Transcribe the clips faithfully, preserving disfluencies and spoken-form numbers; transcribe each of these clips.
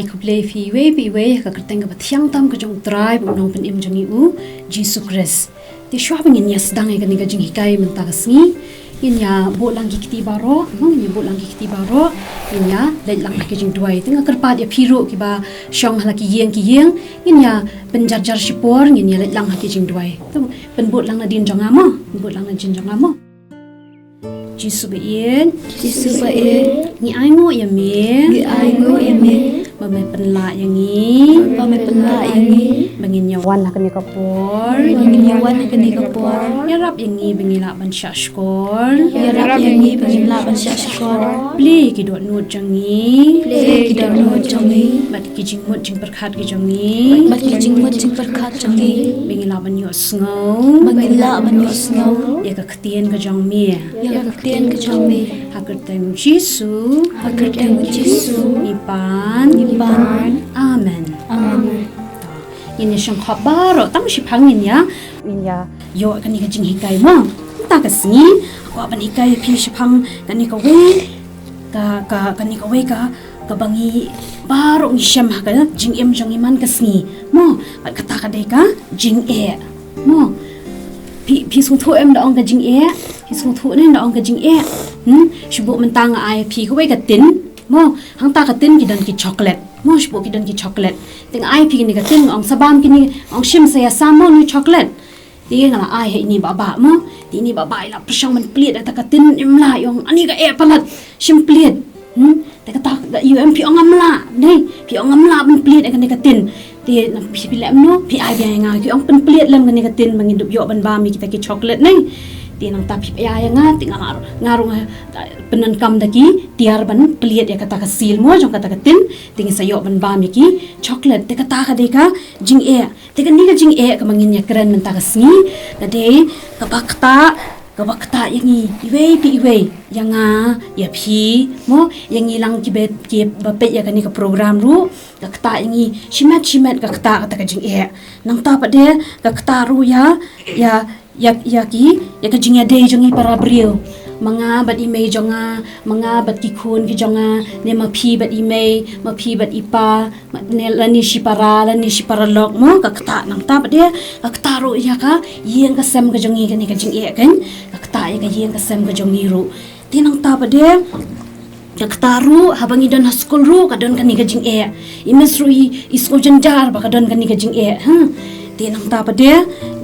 Khublei phi iwei pa iwei ha ka kyrteng kaba thiang tam ka jong U Trai bad U Nongpynim jong ngi U Jisu Khrist. Te shuwa ba ngin ïa sdang ïa kane ka jinghikai mynta ka sngi, ngin ïa buh lang ki kti baroh, ngin ïa buh lang ki kti baroh, ngin ïa leit lang ha ki jingduwai. Te nga kyrpad ïa phi ruh kiba shong ha la ki ïing ki ïing, ngin ïa pynjarjar shipor, ngin ïa leit lang ha ki jingduwai. Te pynbud lang nadien jong nga mo, pynbud lang nadien jong nga mo. Jisu ba ïeit, Jisu ba ïeit, ngi ainguh ïa me, ngi ainguh ïa me, ba me pynlah ïa ngi, ba me pynlah ïa ngi, ba ngin ïa wan ha kane ka por, ba ngin ïa wan ha kane ka por. Ïarap ïa ngi ba ngi lah ban shah shkor, ïarap ïa ngi ba ngin lah ban shah shkor. Plie ki dohnud jong ngi, plie ki dohnud jong ngi, bad ki jingmut jingpyrkhat ki jong ngi, bad ki jingmut jingpyrkhat jong ngi, ba ngi lah ban ïohsngew, ba ngi lah ban ïohsngew ïa ka ktien ka jong me, ïa ka ktien ka jong me. Ha ka kyrteng Jisu, ha ka kyrteng Jisu, ngi pan, ngi pan. Amen. Amen. Ngin ïa shongkhop baroh tang shiphang, ngin ïa, ngin ïa ïoh kane ka jinghikai mo. Mynta ka sngi nga kwah ban hikai ïa phi shiphang kane kawei ka, ka, kane kawei ka, kaba ngi baroh ngi shem ha ka jingim jong ngi man ka sngi mo. Bad kata ka dei ka jingeh mo. Phi, phi sngewthuh em da ong ka jingeh? Phi sngewthuh ne da ong ka jingeh? Hmm? Shu buh mynta nga ai phi kawei ka tin mo. Hangta ka tin ki don ki chocolate mo. Shu buh ki don ki chocolate. Te nga ai phi kine ka tin, nga ong sa bam kine, nga ong shim sa ïa sam mo ne chocolate. Te nga la ai ha ine i Bah Bah mo. Te ine i Bah Bah i la pyrshang ban plied ïa kata ka tin, im lah, i ong ani ka eh palat, shim plied. Hmm? Te kata ka, ïoh em, phi ong ngam lah, ne? Phi ong ngam lah ban plied ïa kane ka tin. Te nang phi, phi leh kumno? Phi ai biang ïa nga, phi ong pynplied lem kane ka tin ba ngin dup ïoh ban bam ïa kita ki chocolate, ne? Te nangta phi ai ïa nga, te nga, nga ruh nga pyndonkam da ki tiar ban plied ïa kata ka seal mo jong kata ka tin. Te ngi sa ïoh ban bam ïa ki chocolate. Te kata ka dei ka jingeh. Te kane ka jingeh kaba ngin ïa kren mynta ka sngi ka dei kaba ktah, kaba ktah ïa ngi iwei pa iwei, ïa nga, ïa phi mo, ïa ngi lang kiba, kiba peit ïa kane ka program ruh, ka ktah ïa ngi shimet shimet, ka ktah kata ka jingeh. Nangta pat de ka ktah ruh ïa, ïa ïa, ïa ki, ïa ka jingïadei jong ngi para briew. Ma nga bad i mei jong nga, ma nga bad ki khun ki jong nga, ne ma phi bad i mei, ma phi bad i pa, ma, ne lane shipara, lane shipara lok mo, ka ktah. Nangta pat de ka ktah ruh ïa ka ïing ka sem ka jong ngi, kane ka jingeh kan, ka ktah ïa ka ïing ka sem ka jong ngi ruh. Te nangta pat de ka ktah ruh, haba ngi don ha skul ruh ka don kane ka jingeh. I miss ruh i, i sngew jynjar ba ka don kane ka jingeh, ha. Te nangta pat de,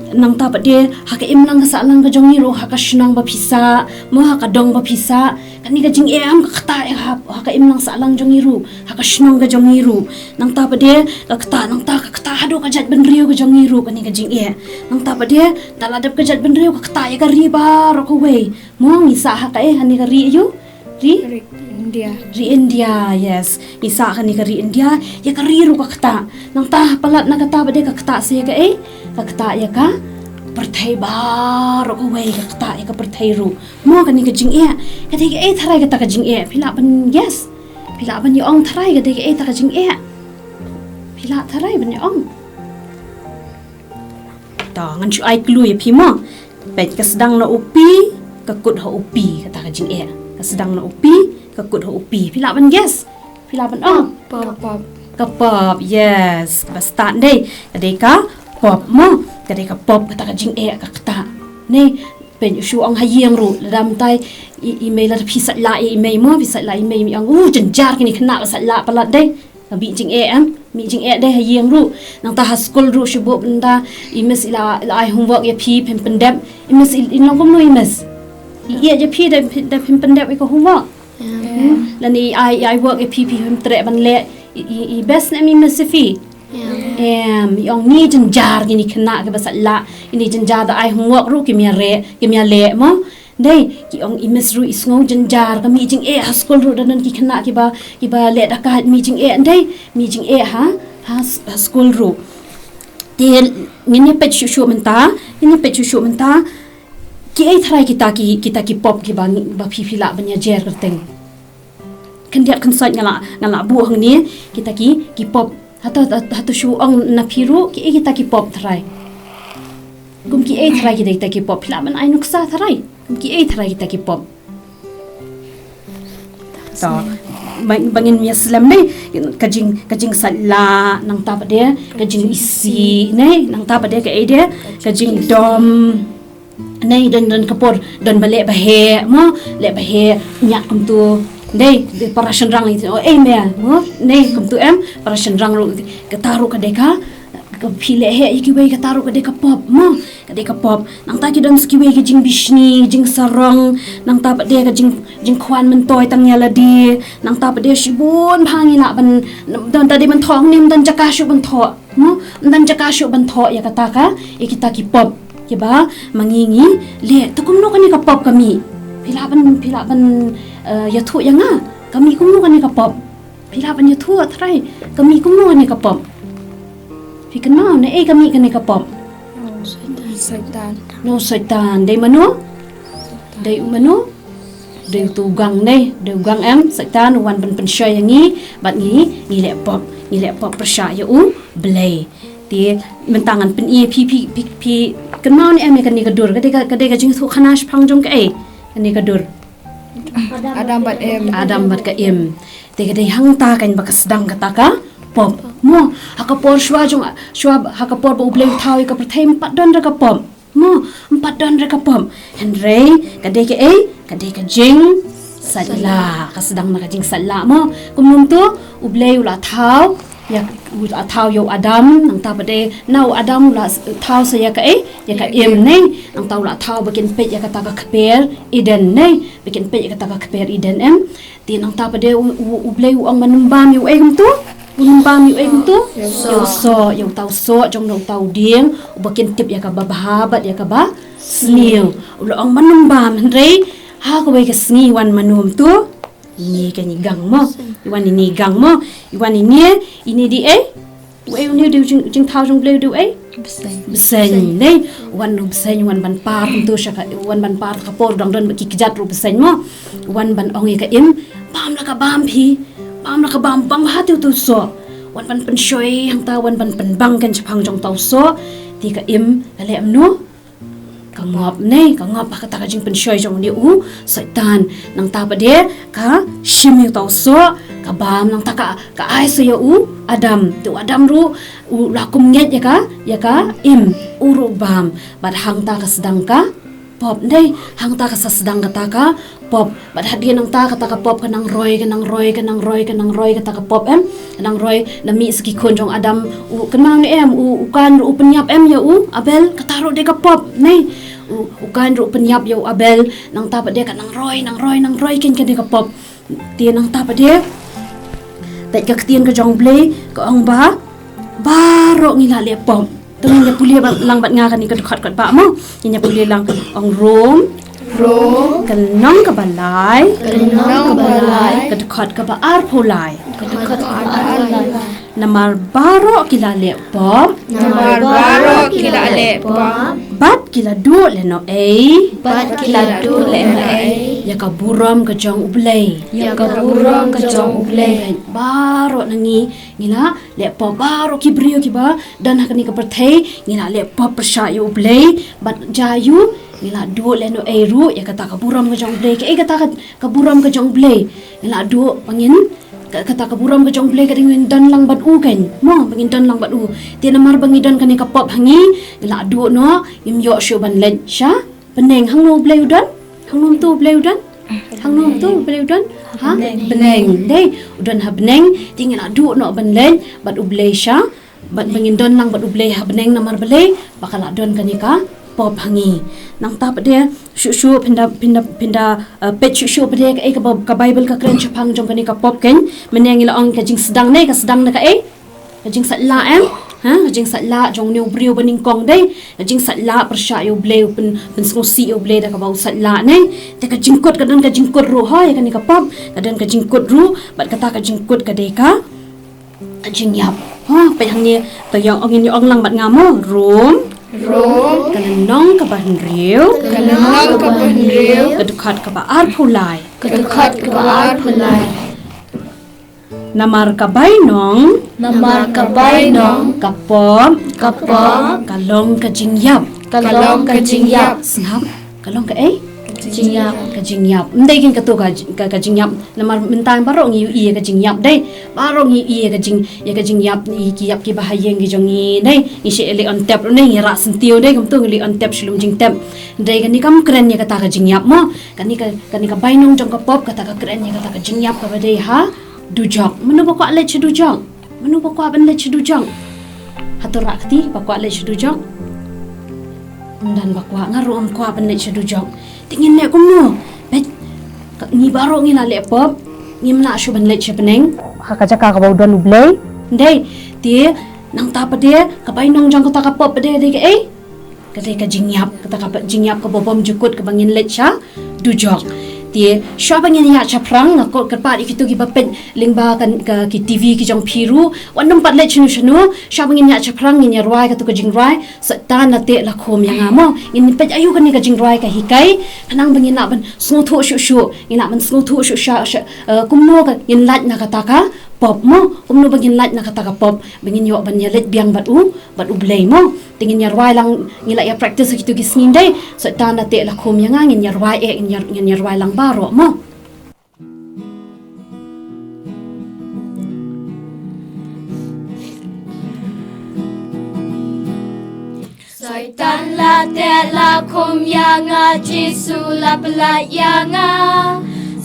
nangta pat de ha ka imlang ka sahlang ka jong ngi ruh, ha ka shnong ba phi sah mo, ha ka dong ba phi sah, kane ka jingeh em ka ktah ïa ha, ha ka imlang sahlang jong ngi ruh, ha ka shnong ka jong ngi ruh. Nangta pat de ka ktah, nangta ka ktah haduh ka jaitbynriew ka jong ngi ruh, kane ka jingeh. Nangta pat de da la dep ka jaitbynriew ka ktah ïa ka ri baroh kawei. Mo, ngi sah ha kaei, ha kane ka ri aiu? Ri? Ri India. Ri India, yes. Ngi sah ha kane ka ri India, ïa ka ri ruh ka ktah. Nangta palat na kata pat de ka ktah sa ïa kaei? Ka ktah ïa ka pyrthei baroh kawei, ka ktah ïa ka pyrthei ruh. Mo, kane ka jingeh ka dei kaei tharai kata ka jingeh? Phi lah ban guess? Phi lah ban ïa ong tharai ka dei kaei kata ka jingeh? Phi lah tharai ban ïa ong? To, ngan shu ai clue ïa phi mo. Peit, ka sdang na u pi, ka kut ha u pi, kata ka jingeh. Ka sdang na u pi, ka kut ha u pi. Phi lah ban guess? Phi lah ban ong? Pop, pop. Ka pop, yes. Ba stad dei, ka dei ka pop mo. Ka dei ka pop, kata ka jingeh ka ktah. Ne, peit, shu ong ha ïing ruh, lada mynta i, i mei, lada phi sait lah ïa i mei mo, phi sait lah ïa i mei, i mei ong, uh, jynjar kine khynnah ba sait lah palat dei. Ka mih jingeh em, mih jingeh dei ha ïing ruh. Nangta ha skul ruh shu buh, nangta i miss i la, i la ai homework ïa phi, phim pyndep. I miss i, i long kumno i miss? I ïeit ïa phi da, da phim pyndep ïa ka homework. Hmm? Lane i ai, i ai work ïa phi, phi phim treh ban leh. I, i, i best ne em i miss ïa phi? Em, i ong, ni jynjar kine khynnah kiba sait lah, ni jynjar da ai homework ruh kim ïa leh, kim ïa leh mo. Dei, ki ong i miss ruh i sngew jynjar, ka mih jingeh ha skul ruh da don ki khynnah kiba, kiba leh da ka mih jingeh, dei, mih jingeh ha, ha, ha skul ruh. Te ngin ïa peit shuh shuh mynta, ngin ïa peit shuh shuh mynta. Kiei tharai kita ki, kita ki pop kiba, ba phi phi lah ban ïa jer kyrteng. Khyndiat khynsoit nga la, nga la buh hangne, kita ki, ki pop. Hato, hato, hato shu ong na phi ruh, kiei kita ki pop tharai? Kum kiei tharai kita, kita ki pop? Phi lah ban ai nuksa tharai. Kum kiei tharai kita ki pop? To. ba, ba ngin ïa slem ne, ka jing, ka jingsaitlah, nangta pat de ka jingisih ne, nangta pat de ka ei de, ka jingdom. Nei, don, don ka por, don ba leh ba heh mo, leh ba heh, ñiah kumtu. Nei, para shynrang ïa, oh, ei me mo, nei kumtu em, para shynrang ruh, kata ruh ka dei ka, ka phi leh heh ïa kiwei, kata ruh ka dei ka pop mo, ka dei ka pop. Nangta ki don sa kiwei ki jingbishni, jingsarong, nangta pat de ka jing, jingkhwan myntoi tang ïa lade, nangta pat de shibun bha ngi lah ban, don ta dei ban thoh ne, don jaka shuh ban thoh. Mo, ym don jaka shuh ban thoh ïa kata ka, ïa kita ki pop kiba ma ngi ngi leh. Te kumno kane ka pop ka mih? Phi lah ban, phi lah ban, eh, ïathuh ïa nga. Ka mih kumno kane ka pop? Phi lah ban ïathuh, trai. Ka mih kumno kane ka pop? Phi kynmaw ne ei ka mih kane ka pop? Satan. No, Satan. Dei mano? Dei u mano? Dei uto u gang ne, dei u gang em, Satan u wan ban pynshoi ïa ngi, bad ngi, ngi leh pop, ngi leh pop pyrshah ïa U Blei. Te mynta ngan pyni ïa phi, phi, phi, phi kynmaw ne em ïa kane ka dur, ka dei ka, ka dei ka jingïathuhkhana shaphang jong kaei, kane ka dur. Adam bad Im. Adam bad ka Im. Te ka dei hangta kan ba ka sdang kata ka pop. Mo, ha ka por shuwa jong, shuwa, ha ka por ba U Blei u thaw ïa ka pyrthei ym pat don re ka pop. Mo, ym pat don re ka pop. Hynrei ka dei kaei, ka dei ka jingsaitlah. Ka sdang na ka jingsaitlah mo. Kumno to, U Blei u la thaw ïa, u la thaw ïa u Adam, nangta pat de na u Adam u la thaw sa ïa kaei, ïa ka Im ne, nangta u la thaw ba kin peit ïa kata ka kper Eden ne, ba kin peit ïa kata ka kper Eden em. Te nangta pat de U, U, U Blei u ong ban ym bam ïa uei kumto? Ban ym bam ïa uei kumto? Ïa u soh. Ïa u soh, ïa uta u soh jong uta u dieng uba kin tip ïa kaba bha bad ïa kaba sniew. U la ong ban ym bam, hynrei ha kawei ka sngi wan mano kumto? Ine kane i gang mo. I wan ine i gang mo. I wan ine, ine dei ei? Uei une u dei u jing, jingthaw jong U Blei u dei uei? Bseiñ. Bseiñ, ne? Wan u bseiñ, wan ban par kumto sha ka, wan ban par ka por dang don ki kjat ruh bseiñ mo. Wan ban ong ïa ka Im, bam la ka bam phi. Bam la ka bam, bam ha te uto u soh. Wan ban pynshoi hangta, wan ban pynbang kan shaphang jong uta u soh. Te ka Im ka leh kumno? Ka ngop ne, ka ngop ha kata ka jingpynshoi jong une u Soitan. Nangta pat de ka shim ïa uta u soh, ka bam, nangta ka, ka ai sa ïa u Adam. Te u Adam ruh u la kum ngeit ïa ka, ïa ka Im, u ruh bam. Bad hangta ka sdang ka pop, dei, hangta ka sa sdang kata ka pop. Bad hadien nangta kata ka pop ka nang roi, ka nang roi, ka nang roi, ka nang roi kata ka pop em. Ka nang roi, na mih sa ki khun jong Adam, u kynmaw ne em, u, u Kain ruh u pynïap em ïa u Abel, kata ruh dei ka pop, ne. U, u Kain ruh u pynïap ïa u Abel, nangta pat de ka nang roi, nang roi, nang roi kein ka dei ka pop. Te nangta pat de, peit ka ktien ka jong U Blei, ka ong ba, baroh ngi la leh pop. Te ngin ïa pule ba, lang bad nga kane ka dkhot katba mo. Ngin ïa pule lang, ong Rom. Rom. Ka lynnong kaba lai. Ka lynnong kaba lai. Ka dkhot kaba arphew lai. Ka dkhot kaba arphew lai. Namar baroh ki la leh pop. Namar baroh ki la leh pop. Bad ki la duh lehnohei. Bad ki la duh lehnohei. Ïa ka burom ka jong U Blei. Ïa ka burom ka jong U Blei. Baroh na ngi, ngi la leh pop, baroh ki briew kiba don ha kane ka pyrthei, ngi la leh pop pyrshah ïa U Blei, bad jia ïa u, ngi la duh lehnohei ruh ïa kata ka burom ka jong U Blei, kaei kata ka, ka burom ka jong U Blei. Ngi la duh ba ngin, ka, kata ka burom ka jong U Blei ka dei ngin don lang bad u kein. Mo, ba ngin don lang bad u. Te namar ba ngi don kane ka pop ha ngi, ngi la duh noh, ngim ïoh shuh ban leit sha bneng. Hangno U Blei u don? Hangno to U Blei u don? Hangno to U Blei u don? Ha? Bneng. Bneng. Dei, u don ha bneng, te ngi la duh noh ban leit bad U Blei sha, bad ba ngin don lang bad U Blei ha bneng namar balei, ba ka la don kane ka pop ha ngi. Nangta pat de, shuh shuh phin da, phin da, phin da, eh, peit shuh shuh pat de kaei kaba, ka Baibl ka kren shaphang jong kane ka pop kein. Mynne ngi la ong ka jingsdang ne, ka sdang na kaei? Ka jingsaitlah em? Ha, ka jingsaitlah jong une u briew ba nyngkong dei. Ka jingsaitlah pyrshah ïa U Blei, u pyn, pynsngewsih ïa U Blei da kaba u saitlah ne. Te ka jingkut, ka don ka jingkut ruh ha, ïa kane ka pop. Ka don ka jingkut ruh, bad kata ka jingkut ka dei ka, ka jingïap. Ha, peit hangne, to ïa ong, ngin ïa ong lang bad nga mo. Rom. Rom. Ka lynnong kaba hynriew. Ka lynnong kaba hynriew. Ka dkhot kaba arphew lai. Ka dkhot kaba arphew lai. Namar ka bainong. Namar ka bainong. Ka pop. Ka pop. Ka long ka jingïap. Ka long ka jingïap. Sngap. Ka long kaei? Jingïap. Ka jingïap. Ym dei kein kato ka, ka, ka jingïap. Namar mynta baroh ngi ïohi ïa ka jingïap dei. Baroh ngi ïohi ïa ka jing, ïa ka jingïap, ïa ki ïap kiba ha ïing ki jong ngi dei. Ngi shait leit on tep ruh ne, ngi rah syntiew dei, kumto ngi leit on tep sha lum jingtep. Dei kane kam kren ïa kata ka jingïap mo. Kane ka, kane ka bainong jong ka pop, kata ka kren ïa kata ka jingïap kaba dei ha dujok. Mano ba kwah leit sha dujok? Mano ba kwah ban leit sha dujok? Hato rah kti ba kwah leit sha dujok? Ym don ba kwah, nga ruh ngam kwah ban leit sha dujok. Te ngin leh kumno? Peit, ka, ngi baroh ngi la leh pop, ngim lah shuh ban leit sha bneng. Ha ka jaka kaba u don U Blei. Dei, te nangta pat de ka bainong jong kata ka pop pat de dei kaei? Ka dei ka jingïap, kata ka jingïap kaba bymjukut kaba ngin leit sha dujok. Te shuwa ba ngin ïaid shaphrang, nga kyrpad ïa kito kiba peit lyngba ka, ka, ki T V ki jong phi ruh, wat nym pat leit shano shano. Shuwa ba ngin ïaid shaphrang, ngin ïa rwai kato ka jingrwai Soitan la teh la khum ïa nga mo. Ngin peit aïu kane ka jingrwai ka hikai, khnang ba ngin lah ban sngewthuh shuh shuh, ngin lah ban sngewthuh shuh shuh, shuh, eh, kumno ka ngin lait na kata ka pop mo, kumno ba ngin lait na kata ka pop, ba ngin ïoh ban ïaleit biang bad U, bad U Blei mo. Te ngin ïa rwai lang, ngi la ïa practice ha kito ki sngi dei. Soitan la teh la khum ïa nga, ngin ïa rwai eh, ngin ïa, ngin ïa rwai lang baroh mo. Soitan la teh la khum ïa nga, Jisu la pyllait ïa nga.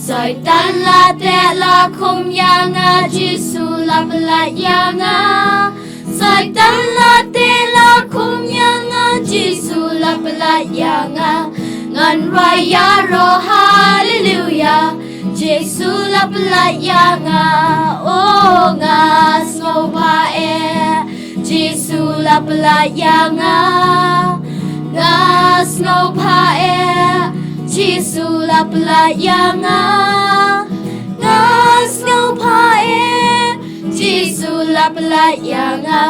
Soitan la teh la khum ïa nga, Jisu la pyllait ïa nga. Soitan la teh la khum ïa nga, Jisu la pyllait ïa nga. Ngan rwai ïaroh haleluya, Jisu la pyllait ïa nga. Oh, nga sngewbha eh, Jisu la pyllait ïa nga. Nga sngewbha eh, Jisu la pyllait ïa nga. Nga sngewbha eh, Jisu la pyllait ïa nga.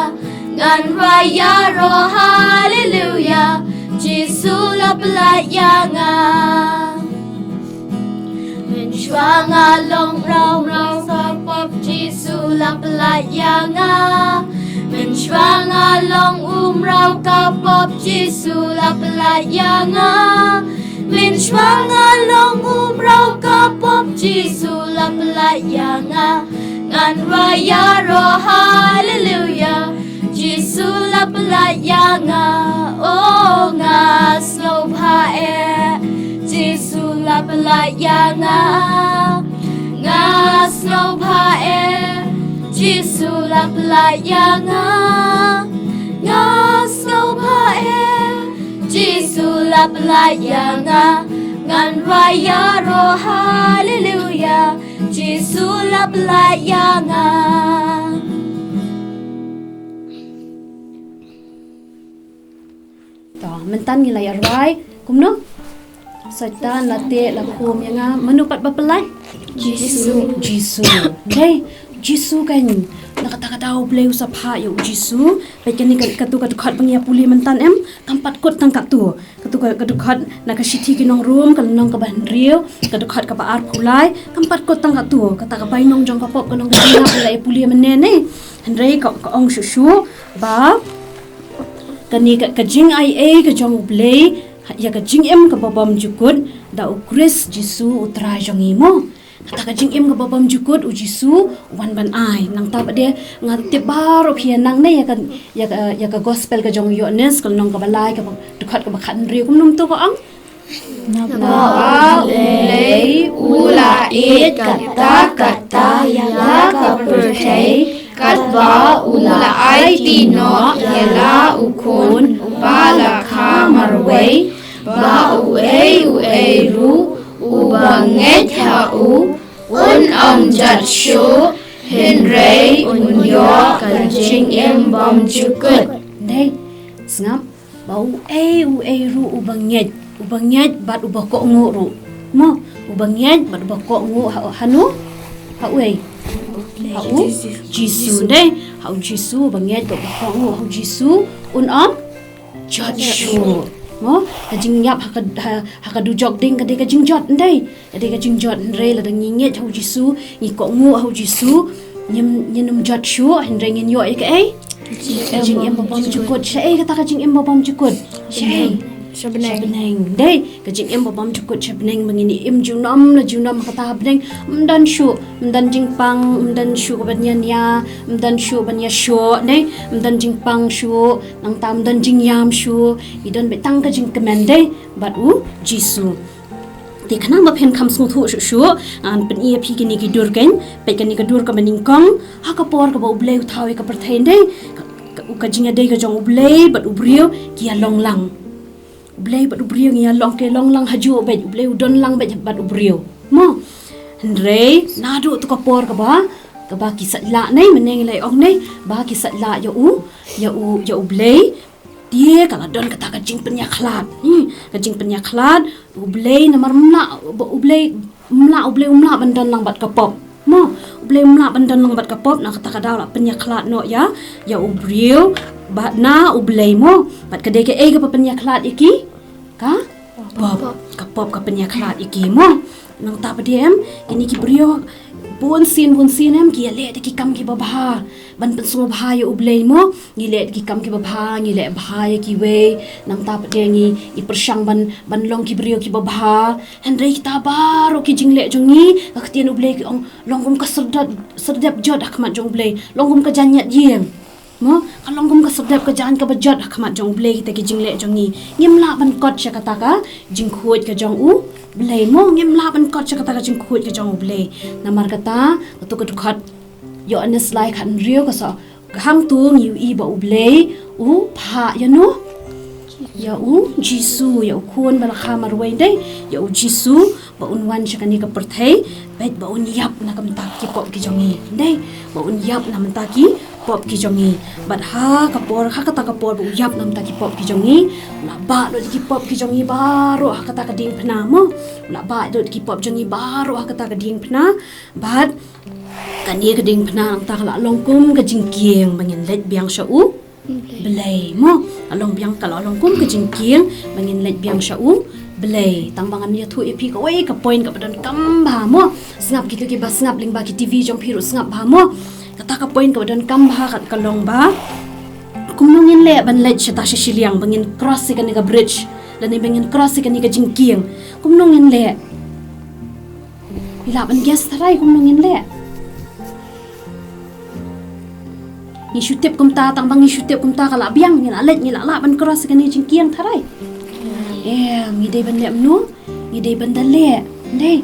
Ngan rwai ïaroh haleluya, Jisu la pyllait ïa nga. Mynshuwa nga long umraw ka pop, Jisu la pyllait ïa nga. Mynshuwa nga long umraw ka pop, Jisu la pyllait ïa nga. Mynshuwa nga long umraw ka pop, Jisu la pyllait ïa nga. Ngan rwai ïaroh haleluya, Jisu la pyllait ïa nga. Oh, nga sngewbha eh, Jisu la pyllait ïa nga. Nga sngewbha eh, Jisu la pyllait ïa nga. Nga sngewbha eh, Jisu la pyllait ïa nga. Ngan rwai ïaroh haleluya, Jisu la pyllait ïa nga. To, mynta ngi la ïa rwai kumno? Soitan la teh la khum ïa nga, mano pat ba pyllait? Jisu. Jisu. Dei, Jisu kan. Na kata ka daw U Blei u sa phah ïa u Jisu. Peit kane ka, kato ka dkhot ba ngi ïa pule mynta em, kam pat kut tang kato. Kato ka, ka dkhot na ka shithi ki nong Rom, ka lynnong kaba hynriew, ka dkhot kaba arphew lai, kam pat kut tang kato. Kata ka bainong jong ka pop ka long ka jingïap, la ïa pule mynne ne. Hynrei ka, ka ong shuh shuh ba kane ka, ka jingaiei ka jong U Blei ïa ka jingim kaba bymjukut da U Khrist Jisu U Trai jong ngi mo. Kata ka jingim kaba bymjukut, U Jisu u wan ban ai. Nangta pat de nga tip baroh phi ïa nang ne ïa ka, ïa ka, ïa ka gospel ka jong u Ïoannis, ka lynnong kaba lai, kaba dkhot kaba khathynriew, kumno to ka ong? Naba U Blei u la ïeit katta katta ïa ka pyrthei, katba u la aiti noh ïa la u Khun uba la kha marwei, ba uei uei ruh uba ngeit ha u un ym jot shuh, hynrei un ïoh ka jingim bymjukut. Dei, sngap, ba uei uei ruh uba ngeit, uba ngeit bad uba kohnguh ruh. Mo, uba ngeit bad uba kohnguh ha, hano? Ha uei? Ha u Jisu, dei. Ha u Jisu, uba ngeit bad uba kohnguh ha u Jisu un ym jot shuh. Mo, ka jingïap ha ka, ha, ha ka dujok ding ka dei ka jingjot, dei. Ka dei ka jingjot, hynrei lada ngi ngeit ha u Jisu, ngi kohnguh ha u Jisu, ngin, ngin ym jot shuh, hynrei ngin ïoh ïa kaei? Ka jingim ba bymjukut. Shaei kata ka jingim ba bymjukut? Shaei? Sha bneng. Sha bneng. Dei, ka jingim ba bym jukut sha bneng, ba ngin im junom la junom ha kata ha bneng. Ym don shuh, ym don jingpang, ym don shuh ban ïania, ym don shuh ban ïashoh, dei, ym don jingpang shuh, nangta ym don jingïam shuh, i don beit tang ka jingkmen, dei, bad u Jisu. Te khnang ba phin kham sngewthuh shuh shuh, ngan pyni ïa phi kine ki dur kein, peit kane ka dur kaba nyngkong, ha ka por kaba U Blei u thaw ïa ka pyrthei, dei, ka, ka, ka jingïadei ka jong U Blei bad u briew ki ïalong lang. U Blei bad u briew ngi ïalong, ki long lang hajuh beit, U Blei u don lang beit bad u briew. Mo. Hynrei naduh tu ka por kaba, kaba ki sait lah, nei, mynne ngi la ong, nei, ba ki sait lah ïa u, ïa u, ïa U Blei. Te ka la don kata ka jingpynïakhlad. Hmm, ka jingpynïakhlad, U Blei namar ym lah, ba U Blei ym lah, U Blei um lah ban don lang bad ka pop. Mo, U Blei um lah ban don lang bad ka pop, na kata ka daw la pynïakhlad noh ïa, ïa u briew bad na U Blei, mo. Bad ka dei kaei kaba pynïakhlad ïa ki? Ka pop. Ka pop ka pynïakhlad ïa ki, mo. Nangta pat, em, kine ki briew bun sien, bun sien, em, ki ïaleh da ki kam kiba bha ban pynsngewbha ïa U Blei, mo. Ngi leh da ki kam kiba bha, ngi leh bha ïa kiwei. Nangta pat ngi, i pyrshang ban, ban long ki briew kiba bha. Hynrei kita baroh ki jingleh jong ngi, ka ktien U Blei ka ong, long kum ka syrdep, syrdep jot ha khmat jong U Blei, long kum ka jaiñ ñiad ïing. Mo, ka long kum ka syrdep, ka jaiñ kaba jot ha khmat jong U Blei kita ki jingleh jong ngi. Ngim lah ban kot sha kata ka jingkhuid ka jong U Blei, mo, ngim lah ban kot sha kata ka jingkhuid ka jong U Blei. Namar kata, katu ka dkhot Ïoannis lai khathynriew ka sa, hangtu ngi ïohi ba U Blei u phah ïano? Ïa u Jisu, ïa u khun ba la kha marwei, dei, ïa u Jisu, ba un wan sha kane ka pyrthei, bad ba un ïap na ka bynta ki pop ki jong ngi, dei, ba un ïap na bynta ki pop ki jong ngi. Bad ha ka por, ha kata ka por ba u ïap na bynta ki pop ki jong ngi, u la bah lut ki pop ki jong ngi baroh ha kata ka diengphna, mo. U la bah lut ki pop jong ngi baroh ha kata ka diengphna. Bad kane ka diengphna nangta ka la long kum ka jingkieng ba ngin leit biang sha U Blei, mo. Ka long biang, ka la long kum ka jingkieng ba ngin leit biang sha U Blei. Tang ba ngan ïathuh ïa phi kawei ka point kaba donkam bha, mo. Sngap kito kiba sngap lyngba ki T V jong phi ruh sngap bha, mo. Kata ka point kaba donkam bha ka, ka long ba kumno ngin leh ban leit shata sha shiliang, ba ngin cross ïa kane ka bridge, lane ba ngin cross ïa kane ka jingkieng. Kumno ngin leh? Phi lah ban guess tharai kumno ngin leh? Ngi shu tip kumta, tang ba ngi shu tip kumta ka la biang, ngi la leit, ngi la lah ban cross kane jingkieng tharai. Em, ngi dei ban leh kumno? Ngi dei ban da leh. Dei,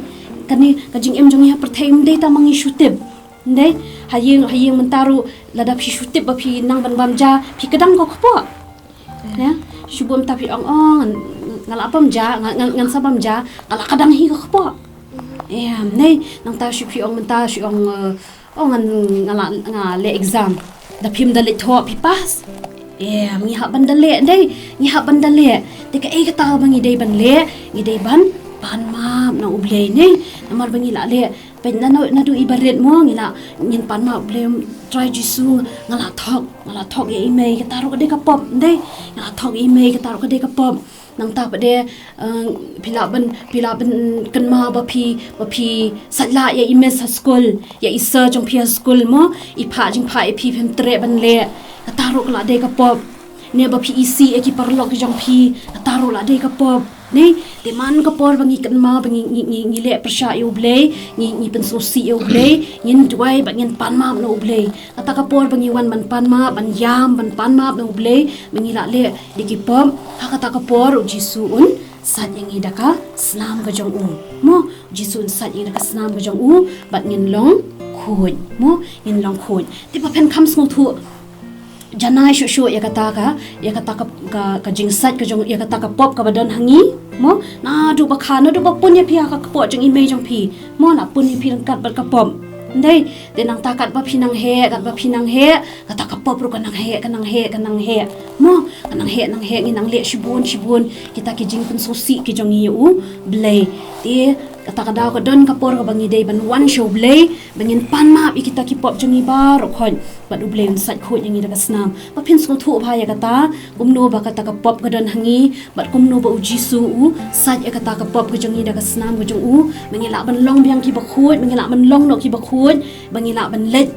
kane ka jingim jong ngi ha pyrthei ym dei tang ba ngi shu tip. Dei, ha ïing, ha ïing mynta ruh lada phi shu tip ba phi nang ban bam ja, phi kdang ko kpoh. Ya, shu bun ta phi ong, ong, nga la bam ja, nga, nga, ngan sa bam ja, nga la kdang hi ka kpoh. Em, nei, nangta shu phi ong mynta, shu ong, eh, ong ngan, nga la, nga leh exam. Da phim da leh thoh phi pass. Em, ngi hap ban da leh, dei, ngi hap ban da leh. Te kaei kata ba ngi dei ban leh, ngi dei ban pan map na U Blei, nei. Namar ba ngi la leh, peit na, na, naduh i barit mo, ngi la, ngin pan map U Blei, Trai Jisu, nga la thok, nga la thok ïa i mei, kata ruh ka dei ka pop, dei. Nga la thok ïa i mei, kata ruh ka dei ka pop. Nangta pat de, eh, phi lah ban, phi lah ban kynmaw ba phi, ba phi sait lah ïa i miss ha skul, ïa i sir jong phi ha skul mo, i phah jingphah ïa phi, phim treh ban leh. Kata ruh ka la dei ka pop. Ne ba phi isih ïa ki paralok ki jong phi, kata ruh la dei ka pop. Nei, te man ka por ba ngi kynmaw ba ngi, ngi, ngi, ngi leh pyrshah ïa U Blei, ngi, ngi pynsngewsih ïa U Blei, ngin duwai bad ngin pan map na U Blei. Kata ka por ba ngi wan ban pan map, ban ïam, ban pan map na U Blei, ba ngi la leh da ki pop, ha kata ka por U Jisu un sait ïa ngi da ka snam ka jong u. Mo, U Jisu un sait ïa ngi da ka snam ka jong u, bad ngin long khuid. Mo, ngin long khuid. Te ba phin kham sngewthuh janai shuh shuh ïa kata ka, ïa kata ka, ka, ka jingsait ka jong, ïa kata ka pop kaba don ha ngi. Mo, naduh ba kha, naduh ba pun ïa phi ha ka kpoh jong i mei jong phi. Mo, la pun ïa phi ryngkat bad ka pop. Ndei, te nangta katba phi nang heh, katba phi nang heh, kata ka pop ruh ka nang heh, ka nang heh, ka nang heh. Mo, ka nang heh, nang heh, ngi nang leh shibun, shibun kita ki jingpynsngewsih ki jong ngi ïa U Blei. Te kata ka daw ka don ka por kaba ngi dei ban wan sha U Blei, ba ngin pan map ïa kita ki pop jong ngi baroh khoit. Bad U Blei un sait khuid ïa ngi da ka snam. Ba phin sngewthuh bha ïa kata, kumno ba kata ka pop ka don ha ngi, bad kumno ba U Jisu u sait ïa kata ka pop ka jong ngi da ka snam ka jong u, ba ngi lah ban long biang kiba khuid, ba ngi lah ban long noh kiba khuid, ba ngi lah ban leit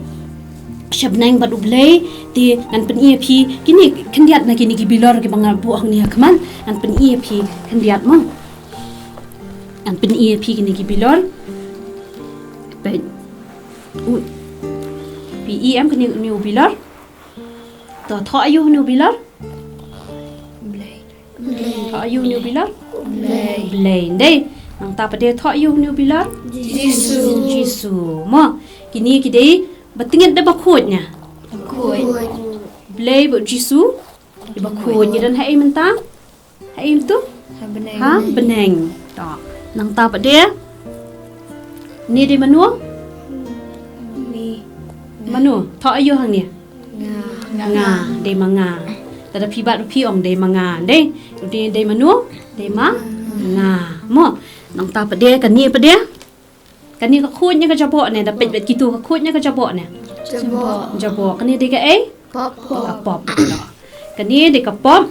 sha bneng bad U Blei. Te ngan pyni ïa phi kine khyndiat na kine ki bilor kiba nga buh hangne ha khmat. Ngan pyni ïa phi khyndiat mo. Ngan pyni ïa phi kine ki bilor. Peit. U. Phi i em kane une u bilor. To, thoh aïu une u bilor? Blei. Thoh aïu une u bilor? Blei. Blei. Dei. Nangta pat de thoh aïu une u bilor? Jisu. Jisu. Mo. Kine ki dei ba tyngit de ba khuid ne? Khuid. Blei bad Jisu. Ba khuid. Ngi don ha ei mynta? Ha ei mynta? Ha bneng. Ha bneng. To. Nangta pat de. Ni dei mano? Ni. Mano? Thoh aïu hangne? Nga. Nga. Dei ma nga. Lada phi bat phi ong dei ma nga. Dei. Dei, dei mano? Dei ma nga. Mo. Nangta pat de, kane pat de. Kane ka khuid ne ka jaboh ne, da peit bad kito ka khuid ne ka jaboh ne. Jaboh. Jaboh. Kane dei ka ei? Pop. Ka pop. Kane dei ka pop.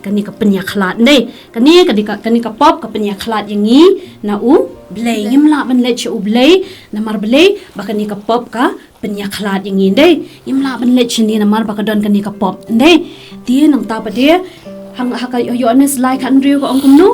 Kane ka pynïakhlad dei. Kane ka dei ka, kane ka pop ka pynïakhlad ïa ngi na U Blei. Ngim lah ban leit sha U Blei namar balei ba kane ka pop ka pynïakhlad ïa ngi dei. Ngim lah ban leit shane namar ba ka don kane ka pop dei. Te nangta pat de hang ha ka Ïoannis lai khathynriew ka ong kumno?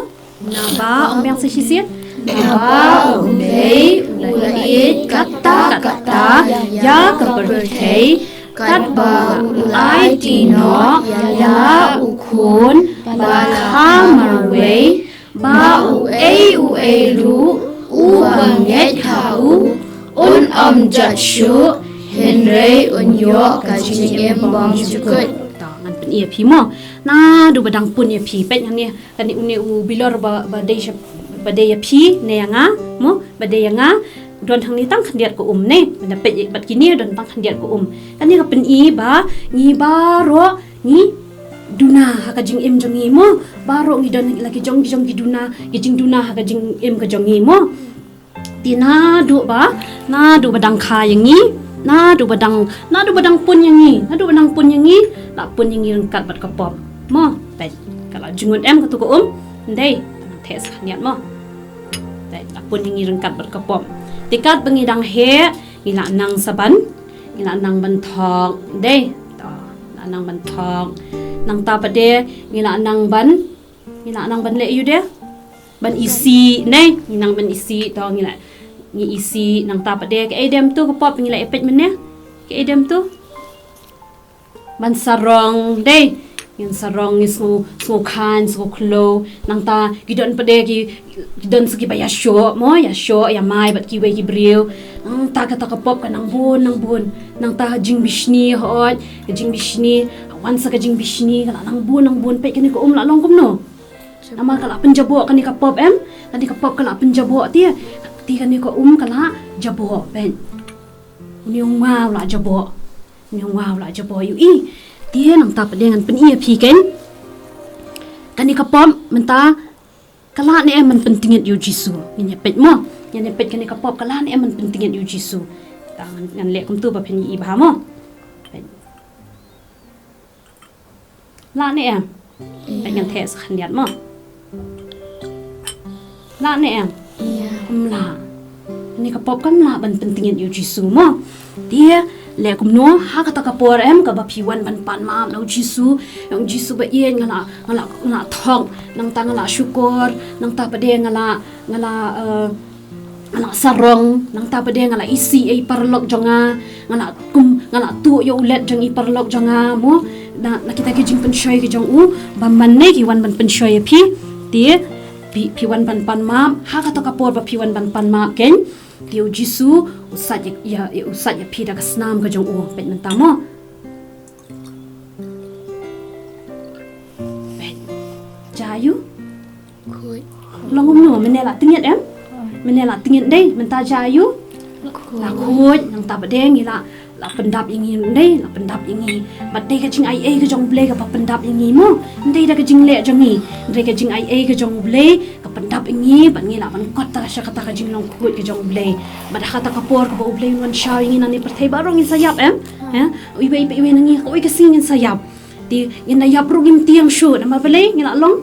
Naba, ong biang sa shisien. Naba U Blei u la ïeit katta katta ïa ka pyrthei katba u la aiti noh ïa la u khun ba kha marwei, ba uei uei ruh uba ngeit ha u un ym jot shuh, hynrei un ïoh ka jingim bymjukut. To, ngan pyni ïa phi mo. Naduh ba dang pun ïa phi, peit hangne. Kane une u bilor ba, ba dei sha, ba dei ïa phi ne ïa nga, mo, ba dei ïa nga, don hangne tang khyndiat ka um ne, ba da peit bad kine don tang khyndiat ka um. Kane ka pyni ba ngi baroh ngi duna ha ka jingim jong ngi mo, baroh ngi don la ki jong ki jong ki duna, ki jingduna ha ka jingim ka jong ngi mo. Te naduh ba, naduh ba dang kha ïa ngi, naduh ba dang, naduh ba dang pun ïa ngi, naduh ba dang pun ïa ngi, la pun ïa ngi ryngkat bad ka pop. Mo, peit, ka la jngut em katu ka um, ndei, theh sa khyndiat mo. Peit, la pun ïa ngi ryngkat bad ka pop. Te katba ngi dang heh, ngi la nang sa ban, ngi la nang ban thok, ndei, to, la nang ban thok. Nangta pat de, ngi la nang ban, ngi la nang ban leh ïu de. Ban isih, ne? Ngi nang ban isih, to ngi la. Ngi isih, nangta pat de, kaei dem tu, ka pop ngi la ïa peit mynne. Kaei dem tu. Ban sarong, dei. Ngin sarong, ngi sngew, sngew khlaiñ, sngew khloo. Nangta, ki don pat de, ki, ki don sa kiba ïashoh, mo, ïashoh, ïamai, bad kiwei ki briew. Nangta kata ka pop ka nang bun, nang bun. Nangta jingbishni, hooid, ka jingbishni. Wan sa ka jingbishni, ka la nang bun, nang bun, peit kane ka um la long kumno. Namar ka la pynjaboh kane ka pop em, kane ka pop ka la pynjaboh te, te kane ka um ka la jaboh, peit. Une u ngaw la jaboh, une u ngaw la jaboh ïohi. Te nangta pat de ngan pyni ïa phi kein. Kane ka pop mynta ka lah ne em ban pyntngit ïa u Jisu. Ngin ïa peit mo, ngin ïa peit kane ka pop ka lah ne em ban pyntngit ïa u Jisu. Ta ngan, ngan leh kumtu ba phin ïohi bha mo. Peit. Lah ne em? Ïa. Peit ngan theh sa khyndiat mo. Lah ne em? Ïa. Ym lah. Kane ka pop kam lah ban pyntngit ïa u Jisu mo. Te leh kumno ha kata ka por em kaba phi wan ban pan map na u Jisu. Ïa u Jisu ba ïeit nga la, nga la, nga la thok. Nangta nga la shukor. Nangta pat de nga la, nga la, eh, nga la sarong, nangta pat de nga la isih ïa i paralok jong nga, nga la kum, nga la tuh ïa u let jong i paralok jong nga mo, na, na kita ki jingpynshoi ki jong u, ba man ne ki wan ban pynshoi ïa phi, te, phi, phi wan ban pan map, ha kata ka por ba phi wan ban pan map kein, te u Jisu, u sait ïa, ïa, u sait ïa phi da ka snam ka jong u, peit mynta mo. Peit. Ja ïa u. Khuid. Long kumno, mynne la tyngit em? Mynne la tyngit dei, mynta ja ïa u? Khuid. La khuid, nangta pat de ngi la, la pyndap ïa ngi dei, la pyndap ïa ngi. Bad dei ka jingaiei ka jong u Blei kaba pyndap ïa ngi mo. Ym dei da ka jingleh jong ngi. Ym dei ka jingaiei ka jong u Blei ka pyndap ïa ngi, bad ngi lah ban kot sha kata ka jinglong khuid ka jong u Blei. Bad ha kata ka por kaba u Blei un wan shaw ïa ngi na ne pyrthei baroh ngin sa ïap em? Em? Iwei pa iwei na ngi, kawei ka sngi ngin sa ïap. Te ngin da ïap ruh ngim tieng shuh, namar balei ngi la long?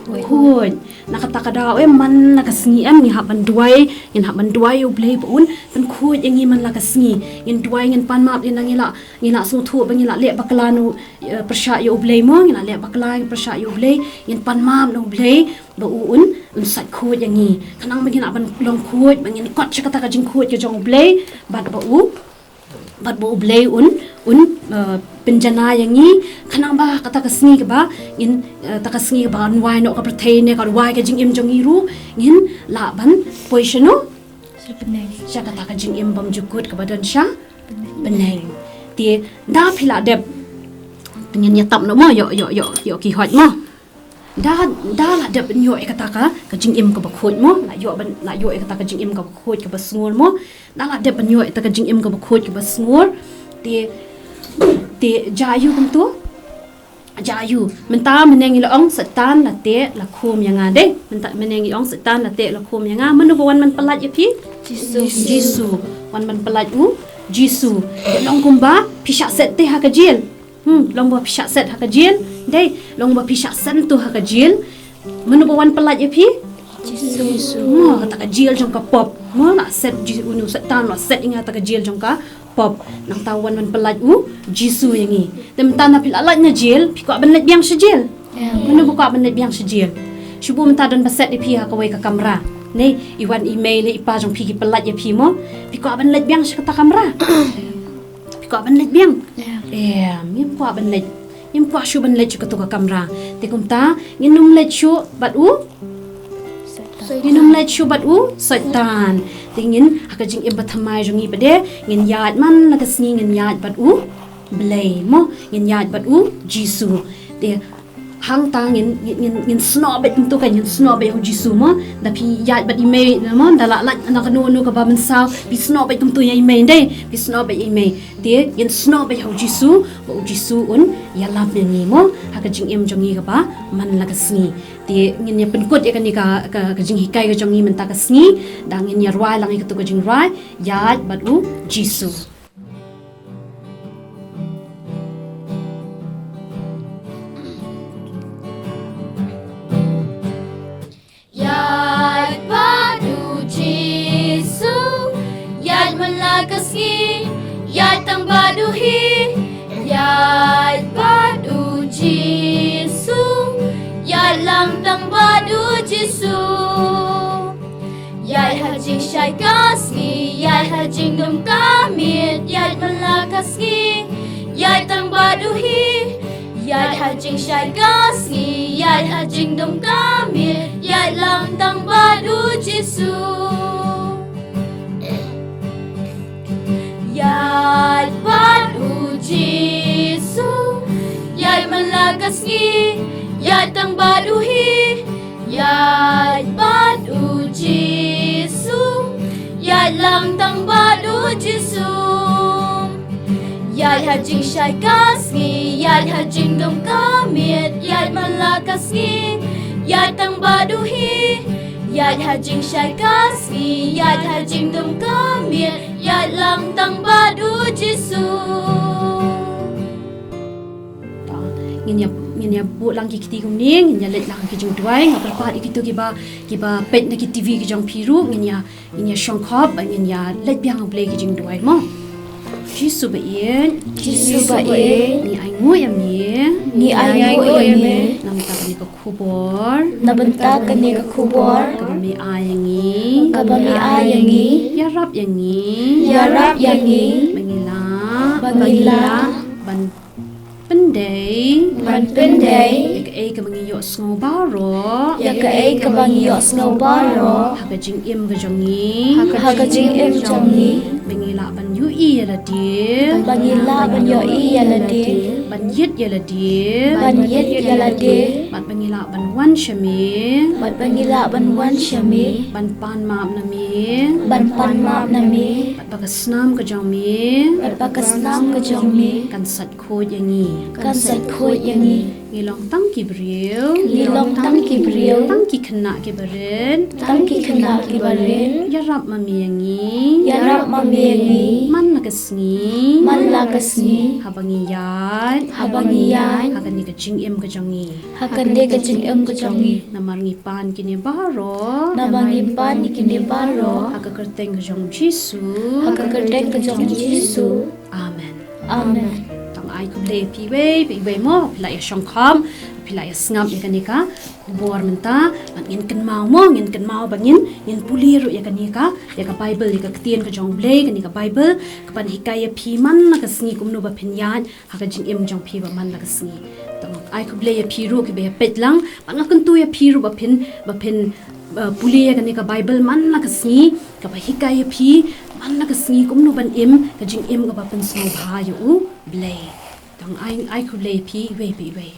Khuid. Na kata ka daw em, man la ka sngi em, ngi hap ban duwai, ngin hap ban duwai ïa U Blei ba un pynkhuid ïa ngi man la ka sngi. Ngin duwai, ngin pan map, ïa na ngi la, ngi la sngewthuh ba ngi la leh bakla na, eh, pyrshah ïa U Blei mo, ngi la leh bakla pyrshah ïa U Blei, ngin pan map na U Blei ba u un, un sait khuid ïa ngi. Khnang ba ngin hap ban long khuid, ba ngin kot sha kata ka jingkhuid ka jong U Blei, bad ba u bad ba U Blei un, un, eh, pynjanai ïa ngi, khnang ba kata ka sngi kaba ngin, eh, kata ka sngi kaba ngi wai noh ka pyrthei ne ka wai ka jingim jong ngi ruh, ngin lah ban poi shano? Sha bneng. Sha kata ka jingim bymjukut kaba don sha bneng. Te da phi la dep, te ngin ïa tap noh mo, ïoh, ïoh, ïoh, ïoh ki hoi mo. Da, da la dep ban ïoh ïa kata ka, ka jingim kaba khuid mo, la ïoh ban, la ïoh ïa kata ka jingim kaba khuid kaba sngur mo. Da la dep ban ïoh ïa kata ka jingim kaba khuid kaba sngur. Te, te jia ïa u kumto. Jia ïa u. Mynta mynne ngi la ong Soitan la teh la khum ïa nga dei. Mynta mynne ngi ong Soitan la teh la khum ïa nga. Mano ba wan ban pyllait ïa phi? Jisu. Jisu. Wan ban pyllait u Jisu. Te long kumba phi shah set te ha ka jil. Hmm, long ba phi shah set ha ka jil. Dei, long ba phi shah set to ha ka jil. Mano ba wan pyllait ïa phi? Jisu. Mo, kata ka jil jong ka pop. Mo, la set Ji-, uni u Soitan la set ïa nga ha kata ka jil jong ka pop. Nangta wan ban pyllait u Jisu ïa ngi. Te mynta na phi la lait na jil, phi kwah ban leit biang sha jil? Mano ba kwah ban leit biang sha jil? Shu buh mynta don ba set ïa phi ha kawei ka kamra. Ne, i wan i mei lei i pa jong phi ki pyllait ïa phi mo. Phi kwah ban leit biang sha kata kamra? Phi kwah ban leit biang? Em, ngim kwah ban leit. Ngim kwah shuh ban leit sha kato ka kamra. Te kumta, ngin ym leit shuh bad u? Ngin ym leit shuh bad u Soitan. Te ngin, ha ka jingim bathymmai jong ngi pat de, ngin ïaid man la ka sngi ngin ïaid bad U Blei mo, ngin ïaid bad u Jisu. Te hangta ngin, ngin, ngin, ngin snoh beit kumto ka, ngin snoh beit ha u Jisu mo. Da phi ïaid bad i mei mo, da la lait na kano kano kaba mynsaw, phi snoh beit kumto ïa i mei dei, phi snoh beit ïa i mei. Te ngin snoh beit ha u Jisu, ba u Jisu un ïalam ïa ngi mo ha ka jingim jong ngi kaba man la ka sngi. Te ngin ïa pynkut ïa kane ka, ka, ka jinghikai ka jong ngi mynta ka sngi, da ngin ïa rwai lang ïa kato ka jingrwai, Ïaid bad u Jisu. Ïaid bad u Jisu, ïaid man la ka sngi, ïaid tang bad u hi. Ïaid bad u Jisu, ïaid lang tang bad u Jisu. Ïaid ha jingshai ka sngi, ïaid ha jingdum ka miet, ïaid man la ka sngi, ïaid tang bad u hi. Ïaid ha jingshai ka sngi, ïaid ha jingdum ka miet, ïaid lang tang bad u Jisu. Ïaid bad u Jisu, ïaid man la ka sngi, ïaid tang bad u hi. Ïaid bad u Jisu, ïaid lang tang bad u Jisu. Ïaid ha jingshai ka sngi, ïaid ha jingdum ka miet, ïaid man la ka sngi, ïaid tang bad u hi. Ïaid ha jingshai ka sngi, ïaid ha jingdum ka miet, ïaid lang tang bad u Jisu. Ngin ïa, ngin ïa buh lang ki kti kumne, ngin ïa leit lang ki jingduwai, nga kyrpad ïa kito kiba, kiba peit na ki T V ki jong phi ruh, ngin ïa, ngin ïa shongkop, ngin ïa leit biang ha U Blei ki jingduwai mo. Jisu ba ïeit. Jisu ba ïeit. Ngi ainguh ïa me. Ngi ainguh ïa me. Namar kane ka khubor. Na bynta kane ka khubor. Kaba me ai ïa ngi. Kaba me ai ïa ngi. Ïarap ïa ngi. Ïarap ïa ngi. Ba ngi lah. Ba ngi lah. Ban pyndei. Ban pyndei. Ïa kaei kaba ngi ïohsngew baroh. Ïa kaei kaba ngi ïohsngew baroh. Ha ka jingim ka jong ngi. Ha ka jingim jong ngi. Ba ngi lah ban ïohi ïa lade. Ba ngi lah ban ïohi ïa lade. Ban ïit ïa lade. Ban ïit ïa lade. Bad ba ngi lah ban wan sha me. Bad ba ngi lah ban wan sha me. Ban pan map na me. Ban pan map na me. Bad ba ka snam ka jong me. Bad ba ka snam ka jong me. Kan sait khuid ïa ngi. Kan sait khuid ïa ngi. Ngi long tang ki briew. Ngi long tang ki briew. Tang ki khynnah kiba rit. Tang ki khynnah kiba rit. Ïarap ma me ïa ngi. Ïarap ma me ïa ngi. Man la ka sngi. Man la ka sngi. Haba ngi ïaid. Haba ngi ïaid. Ha kane ka jingim ka jong ngi. Ha kane ka jingim ka jong ngi. Namar ngi pan kine baroh. Namar ngi pan ïa kine baroh. Ha ka kyrteng ka jong Jisu. Ha ka kyrteng ka jong Jisu. Amen. Amen. Tang ai khublei phi wei, phi wei mo, phi la ïa shongkhom, phi la ïa sngap ïa kane ka khubor mynta, ban ngin kynmaw mo, ngin kynmaw ba ngin, ngin pule ruh ïa kane ka, ïa ka Bible, ïa ka ktien ka jong Blei, kane ka Bible, ka ban hikai ïa phi man la ka sngi kumno ba phin ïaid, ha ka jingim jong phi ba man la ka sngi. Tang ai khublei ïa phi ruh kiba ïa peit lang, ban nga kyntu ïa phi ruh ba phin, ba phin, uh, pule ïa kane ka Bible man la ka sngi, kaba hikai ïa phi, man la ka sngi kumno ban im, ka jingim kaba pynsngewbha ïa u Blei. Tang ai, ai khublei ïa phi, wei, wei, wei.